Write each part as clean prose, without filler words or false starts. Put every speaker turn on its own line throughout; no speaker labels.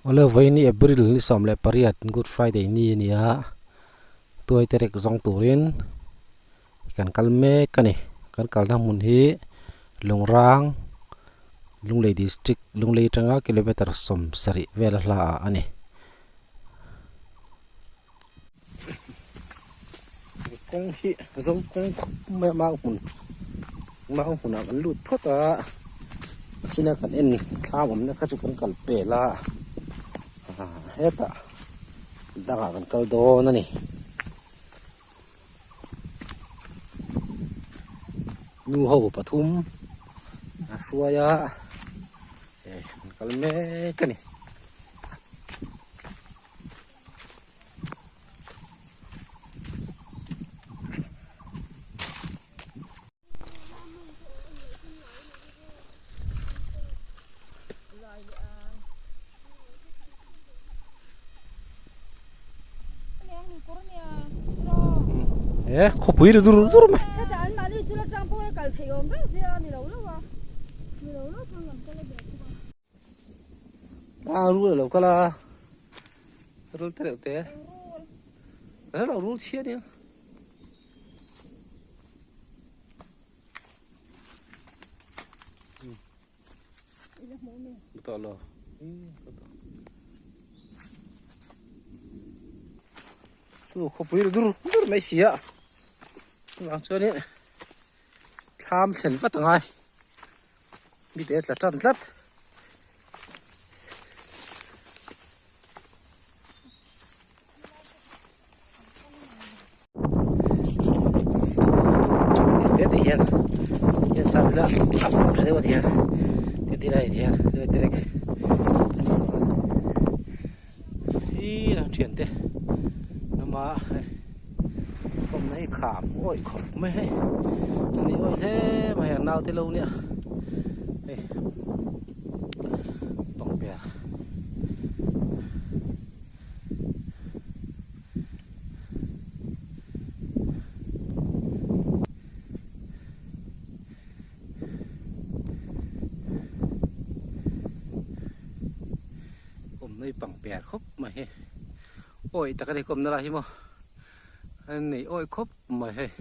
Awle vawiin April ni 18 Good Friday ni a ni a, tuai te rek zawng turin kan kal mek a ni. Kan kalna hmun hi Lungrang, Lunglei District, Lunglei atanga kilometer 70 vel a hla ah a ni. Kawng hi zo kawng khawp mai a mau hmun mau hmunah kan lut phawt a china kan en thlam awmna kha chu kan kal pel a hetah dangah kan kal dawn a ni nu ho pathum a hruai a kan kal mek a ni. E khawpui ri dur dur mai. A rul a lo kal a rul te reuh te a lo rul chhia nia tawh lo chu khawpui ri dur dur mai si a chuvang chuanin thlam thlen vat a ngai. Mi te tla tan tlat. Te te hian hian sa la a pawh tha deuh a ti hian te ti lai hian direct sir ang thian te lama Kawmna hi kham awih khawp mai hei ani awih hle mai a naute lo nia hei pangper kawmna hi pangper khawp mai hei awih tak a ni kawmna lai hi maw. A nei awih khawp mai hei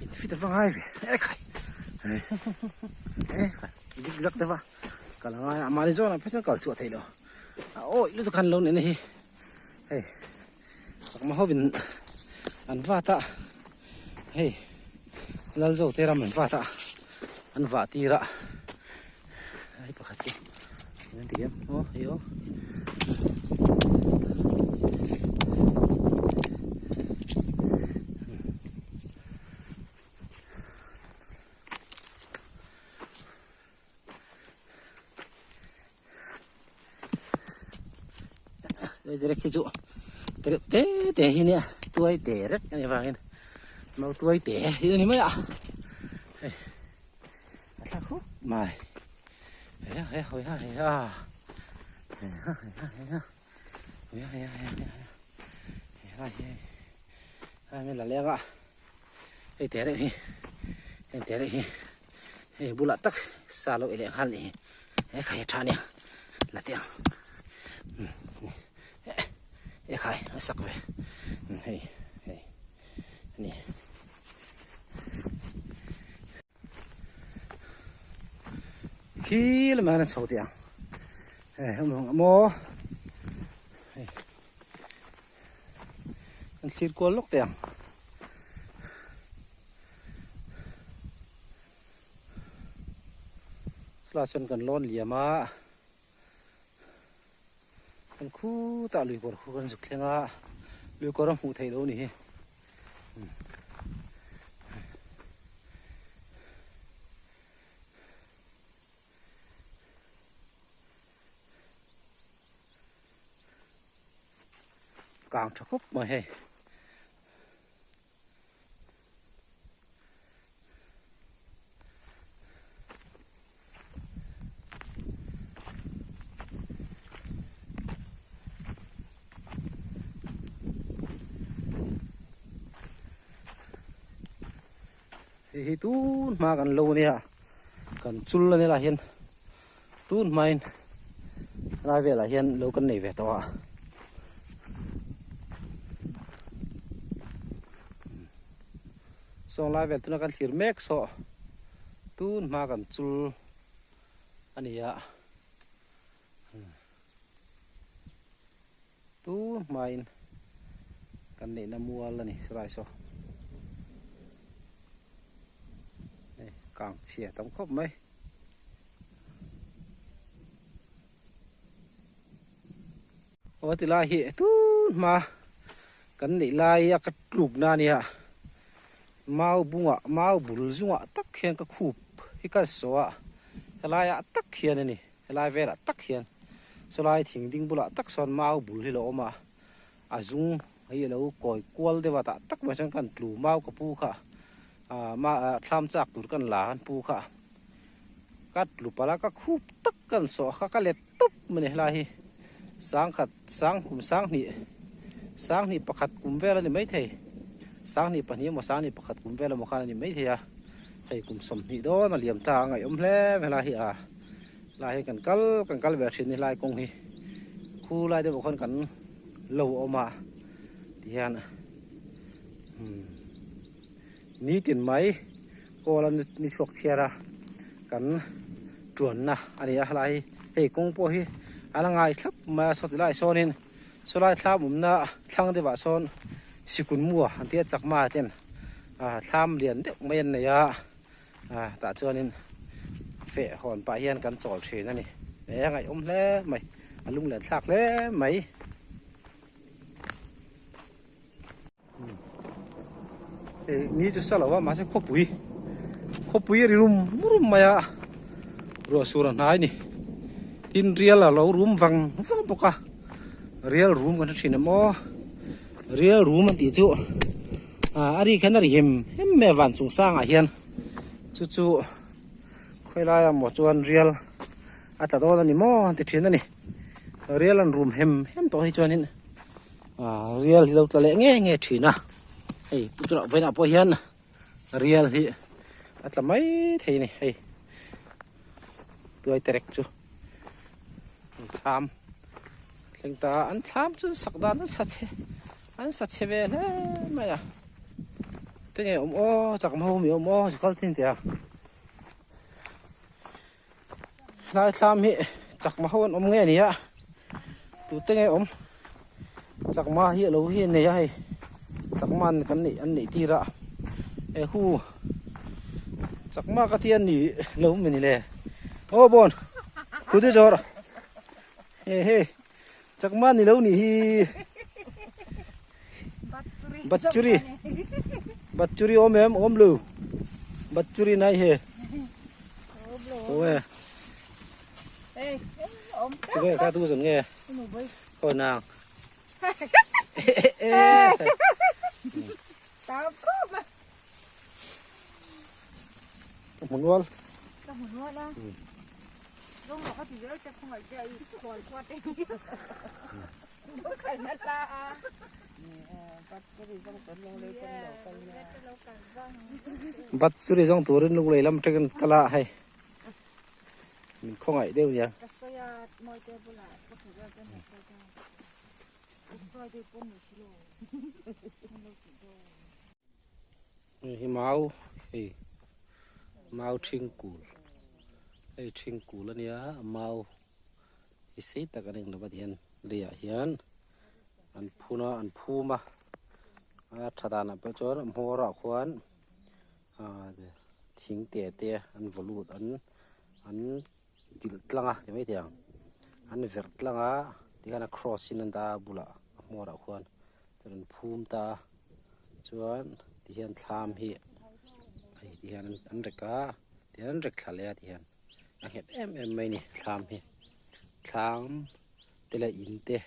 in fit a va ngai ve e khai e khai zig zag te va kal a ngai a mahni zawnah phei chuan kal chhuah theih loh a awih lutuk khan lo nihna hi hei chakma hovin an vat a hei Lalzo te ram an vat a an vah tir a hei pakhat chu an ti em aw hei aw. Direk hi chu tereuh te te hi nia tuai te rek a nih avangin mau tuai te hi a ni mai a hei a thlak khup mai hei a hei a hei a hei a hei a hei a hei a hei a hei a hei a hei a hei a hei la leng a hei te reuh hi hei te reuh hi hei bulah tak sa lo ei leh nghal nih hi he khai a tha ania la teh ang e khai a sak ve hei hei ani khi lamah hian a chho teh ang hei awm ang maw hei. Kan thlir kual lawk teh ang. Chulaiah chuan kan lawn liam a, kan khutah lui kawr khu kan zuk thleng a, lui kawr a hmuh theih loh a ni hi. Kang tha khawp mai hei. Hei hi tun hma kan lo ania kan chul a nia lah hian tun hmain helai velah hian lo kan nei ve tawh a. Sawng lai vel tuna kan thlir mek saw tun hma kan chul a ni a. Tun hmain kan neihna mual a ni saw lai saw. Hei kang chhia tam khawp mai. Aw ti lai hi tun hma kan neih lai a ka tluk na ania mau bungah mau bul zungah tak hian ka khup hi ka saw a helai ah tak hian a ni helai velah tak hian sawlai thing ding bulah tak sawn mau bul hi lo awm a a zung hi a lo kawi kual deuh a tah tak mai chuan kan tlu mau ka pu kha ah thlam chak tur kan la an pu kha ka tlu palh a ka khup tak kan sawh kha ka let tawp mai ni helai hi sangkhat sang kum sanghnih sanghnih pakhat kum vel a ni maithei sanghnih pahnih emaw sanghnih pakhat kum vel emaw khan a ni maithei a hei kum sawmhnih dawn a liam ta a ngaihawm hle mai helai hi a helai hi kan kal kan kal ve thin ni helai kawng hi khu lai deuh ah khawn kan lo awm a tihian umm nitin mai kawl a ni chhuak chhiar a kan tuanna a ni a helai hi hei kawng pawh hi a la ngai thlap mai a saw ti laiah sawnin sawlai thlam awmna thlang deuh ah sawn sikun mua an tia chakma ten ah thlam lian deuh mai an nei a ah tah chuanin feh hawn pah hian kan chawl thin a ni e a ngaihawm hle mai a lunglen thlak hle mai. Ni chu sa lo a mahse khawpui khawpui a ri rum rum mai a ruah sur a hnai a ni tin rial a lo rum vang vang bawk a rial rum kan hre thin em aw rial rum an tih chu ah a rik hian a ri hem hem mai a van chung sangah hian chu chu khawilai ah maw chuan rial a tla dawn a ni maw an ti thin a ni rial an rum hem hem tawh hi chuanin. Ah rial hi lo tla leh nge nge thin a hei tunah vawiinah pawh hian rial hi a tla mai thei a ni hei tuai terek chu an thlam thleng ta an thlam chu an sak dan an sa chhe an sa chhe ve hle mai a tinge awm aw chak ho mi awm aw chu kal thin teh a Helai thlam hi chakma ho an awm nge ni a tute nge awm chakma hi alo hi a nei a hei chakma an kan neih an neih tir a he hu chakma ka ti a ni lo mai ni le aw bawn khu te zawr he he chakma ni lo ni hi batchuri batchuri awm em awm lo batchuri nai he oe tu ka tu zon nge khawi nang ka hmu nual
ka hmu nual a rawng ka ti zel che khawngaih che i khual khuat te
Bat churi zawng turin lunglei lam atangin kal a hei min khawngaih deuh nia. Hei hi mau hei mau thing kul hei thing kul ania mau. Hi sei tak an englo hian leiah hian an phun a an phum a a tha danah pawh chuan a hmawr ah khuan ah thing te te an vaw lut an an kilh tlang a ti mai thei ang an verh tlang a tikhan a cross in an dah a bulah a hmawr ah khuan chuan an phum ta a chuan tihian thlam hi hei tihian an rek a tihian an rek thla leh a tihian. A nghet em em mai a ni thlam hi thlam te leh in te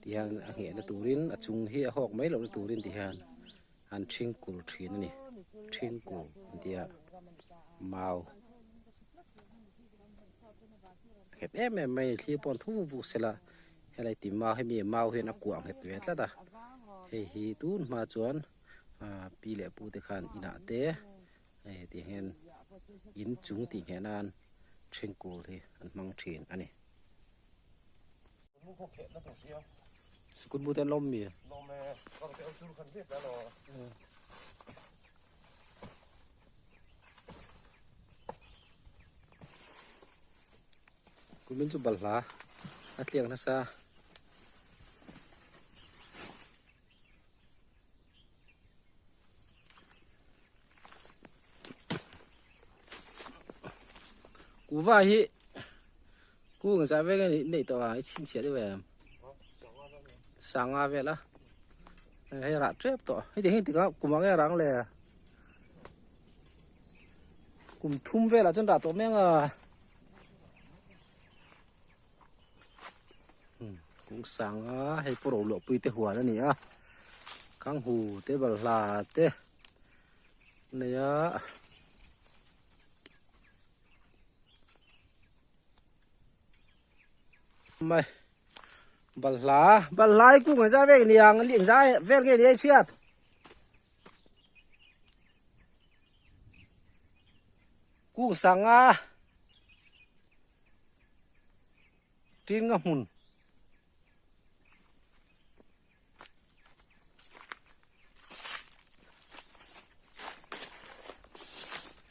tihian a nghehna turin a chung hi a hawk mai lohna turin tihian an thing kul thin a ni thing kul an ti a mau a nghet em em mai a ni thli pawh an thu vuk vuk sela helai ti mau hemi mau hian a kuah nghet ve tlat a hei hi tun hma chuan ah pi leh pu te khan inah te. Hei tih hian in chung tih ngheh nan ṭhingkul hi an hmang ṭhin a ni. Sikul mu te an lawm mi? Kumin chu balhla a tliak nasa. Kuva hi kung zah vek a neih tawh a i chhinchhiah deuh em sanga vel a hei rah tep tawh heti heng tikah kum ang nge rang le kum thum velah chuan rah tawh mai ang a. Kung sanga hei pawh ro luahpui te huan a ni a kanghu te balhla te a nei a. Mai balhla balhla hi kung engzah vel ni ang engzah vel nge ni a i hriat. Kung sanga Tinga hmun.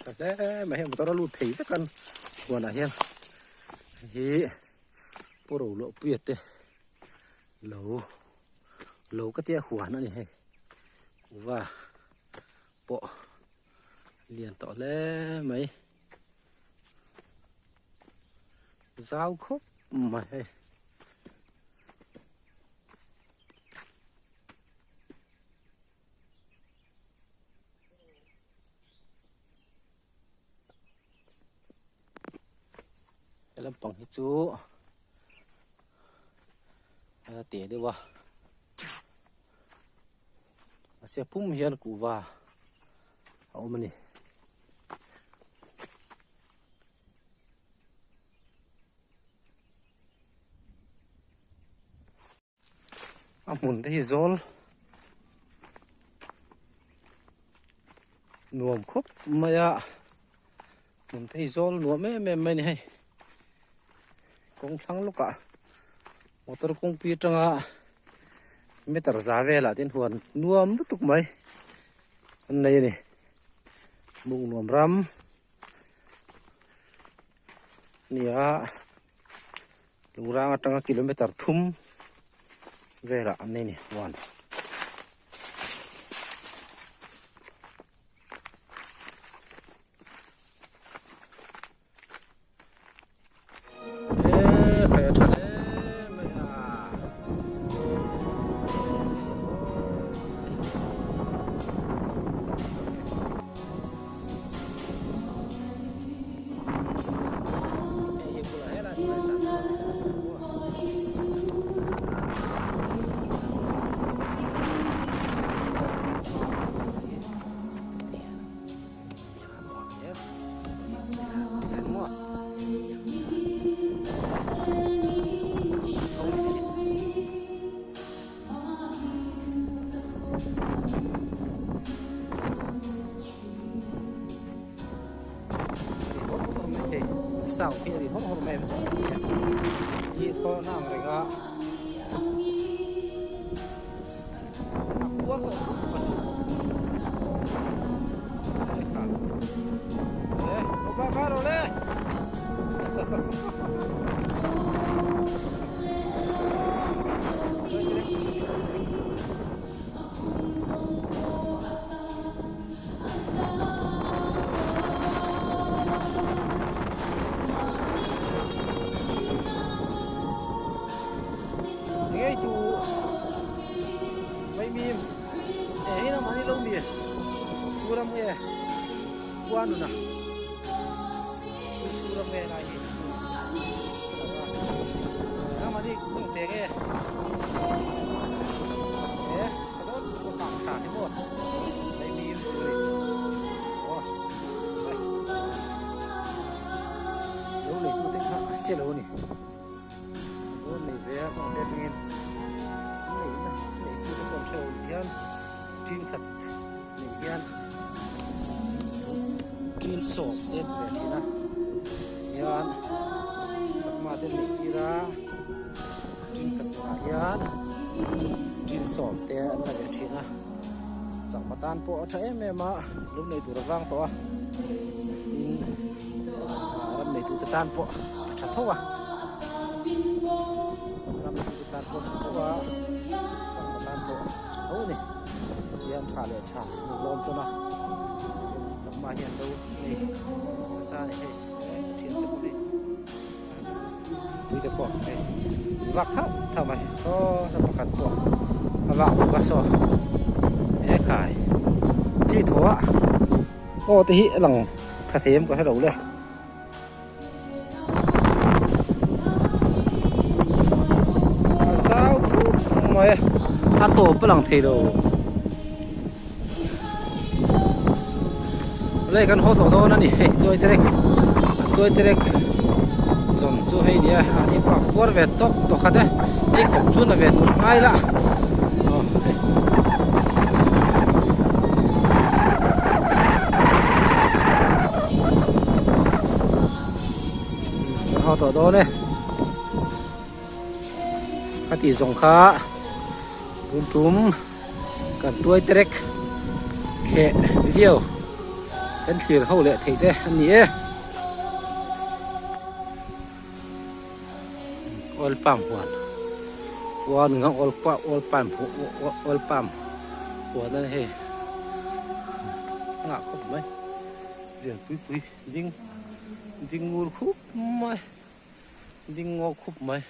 Tha hle mai hei motor a lut thei vek an huanah hian hi pu ro luah puia te lo lo ka tia huan a ni hei kuhva pawh lian tawh hle mai. Zau khawp mai hei. He lampang hi chu a te deuh a mahse pum hian kuhva a awm a ni. A hmun te hi zawl nuam khawp mai a hmun te hi zawl nuam em em mai a ni hei kawng thlang lawkah motor kawngpui atanga meter za velah te huan nuam lutuk mai an nei a ni buk nuam ram. Nia lungrang atanga kilometer thum velah an nei a ni huan. Sound hi a ri hawr hawr mai a hi thaw na ang reng a a kual tawh khawp mai e lo va va rawh le Ngei tu mai mim e hi na mani lo mi tu ram nge kuanu na tu ram nge lai hi na mani chung te nge e ka don ko kang tha hi mo mai mim tu ni o lo nei tu te kha a se lo ni Dawn nei ve a chuan te atangin an nei na nei tu te pawh an hrelo ni hian thenkhat nei hian. Chin sawm te an ti ve thin a hian chakma te an neih tir a chin khat ah hian chin sawm te an la ve thin a chakma tan pawh a tha em em a lo nei tur a vang tawh a tin ram nei tute tan pawh a tha tho a ram nei tute tan pawh a tha tho a chakma tan pawh a tha tho a ni hian tha leh tha an lawm tawn a chakma hian lo nei nasa a ni hei ka thian te pawh hei tui te pawh hei vak thauh thauh mai aw hla pakhat pawh a vak bawk a saw he khai chi thaw a aw te hi a lang tha thei em ka hre lo le. A zau khawp mai a a tawp a lang thei lo lei kan haw tawh dawn a ni hei tuai terek tuai terek zawn chu hei nia a ni pawh a kuar ve tawk tawk khat e hei kawp chu na ve tur ngai la aw hei. Kan haw tawh dawn e ka tih zawng kha tun tum kan tuai terek kheh video kan thlir ho leh theih te a ni e oil palm huan huan ang oil oil palm oil palm huan a ni hei a ngah khawp mai lian pui pui ding ding ngur khup mai ding ngaw khup mai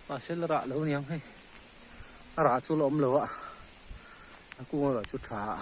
mahse la rah lo aniang hei a rah chu la awm lo a a kung erawh chu tha a.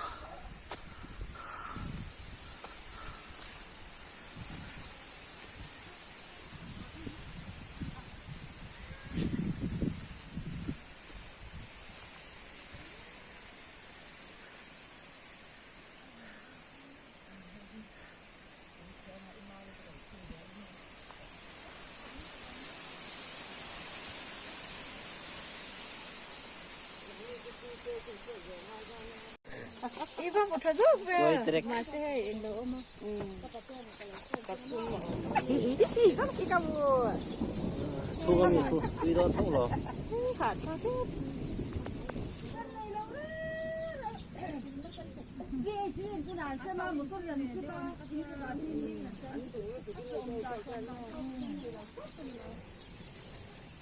Chhung ami thu tui dawn tho lo.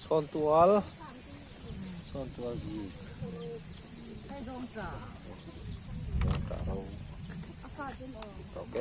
Chhawntual chhawntual zik zawngtah ro ok.